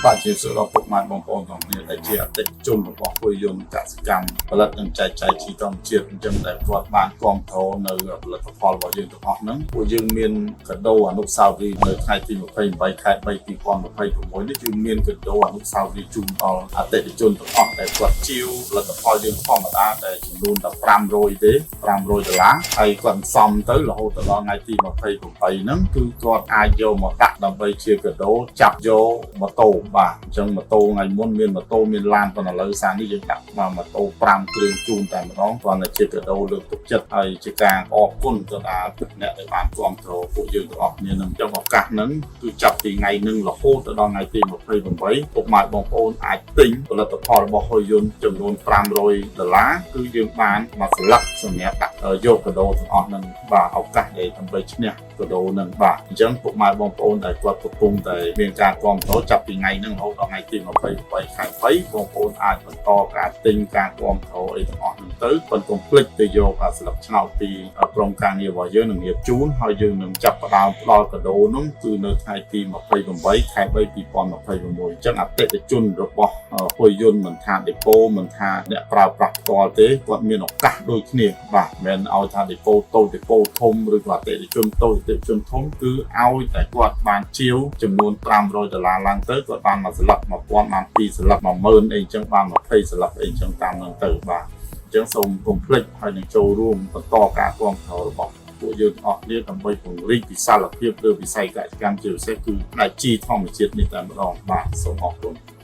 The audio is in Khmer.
បាទជាសួរដល់ពុកម៉ែបងប្អូនទាំងគ្នាដែលជាអតិថិជនរបស់ហ៊ុយយន្តកសិកម្មផលិតនិងចែកចាយជីធម្មជាតិអញ្ចឹងដែលគាត់បានគ្រប់គ្រងនៅផលិតផលរបស់យើងទាំងអស់ហ្នឹងពួកយើងមានកាដូអនុស្សាវរីយ៍នៅថ្ងៃទី28ខែ3 2026នេះគឺមានកាដូអនុស្សាវរីយ៍ជូនដល់អតិថិជនទាំងអស់ដែលគាត់ជាវផលិតផលយើងធម្មតាដែលចំនួនតែ500ទេ500ដុល្លារហើយគាត់សំទៅរហូតដល់ថ្ងៃទី28ហ្នឹងគឺគាត់អាចយកមកដាក់ដើម្បីជាកាដូចាប់យកម៉ូតូបាទអញ្ចឹងម៉ូតូថ្ងៃមុនមានម៉ូតូមានឡានប៉ុន្តែឥឡូវសានេះយើងដាក់មកម៉ូតូ5គ្រឿងជូនតែម្ដងគ្រាន់តែជាកាដូលើកទឹកចិត្តហើយជាការអរគុណទៅដល់អ្នកដែលបានគ្រប់គ្រងពួកយើងទាំងអស់គ្នានឹងអញ្ចឹងឱកាសហ្នឹងគឺចាប់ពីថ្ងៃហ្នឹងរហូតទៅដល់ថ្ងៃទី28ពុកម៉ែបងប្អូនអាចទិញផលិតផលរបស់ហ៊ុយយន្តចំនួន500ដុល្លារគឺយើងបានមួយស្លឹកសម្រាប់ដាក់យកកាដូទាំងអស់ហ្នឹងបាទឱកាសដែលដើម្បីឈ្នះកាដូហ្នឹងបាទអញ្ចឹងពុកម៉ែបងប្អូនដែលគាត់កំពុងតែមានការគ្រប់គ្រងចាប់ពីថ្ងៃហ្នឹងរហូតដល់ថ្ងៃទី28ខែ3បងប្អូនអាចបន្តការទិញការគ្រប់គ្រងអីទាំងអស់ហ្នឹងទៅប៉ុន្តែកុំភ្លេចទៅយកអាស្លឹកឆ្នោតពីក្រុមការងាររបស់យើងនឹងរៀបជូនហើយយើងនឹងចាប់ផ្ដើមផ្ដល់កាដូហ្នឹងគឺនៅថ្ងៃទី28ខែ3 2026អញ្ចឹងអតិថិជនរបស់ហ៊ុយយន្តមិនថាដេប៉ូមិនថាអ្នកប្រើប្រាស់ផ្ទាល់ទេគាត់មានឱកាសដូចគ្នាបាទមិនមែនឲ្យថាដេប៉ូតូចដេប៉ូធំឬក៏អតិថិជនតូចអតិថិជនធំគឺឲ្យតែគាត់បានជាវចំនួន500ដុល្លារឡើងទៅគាត់បានមួយស្លឹក1000បាន2ស្លឹក10000អីអញ្ចឹងបាន20ស្លឹកអីអញ្ចឹងតាមហ្នឹងទៅបាទអញ្ចឹងសូមកុំភ្លេចហើយនឹងចូលរួមបន្តការគាំទ្ររបស់ពួកយើងទាំងអស់គ្នាដើម្បីពង្រីកវិសាលភាពលើវិស័យកសិកម្មជាពិសេសគឺផ្នែកជីធម្មជាតិនេះតែម្ដងបាទសូមអរគុណ។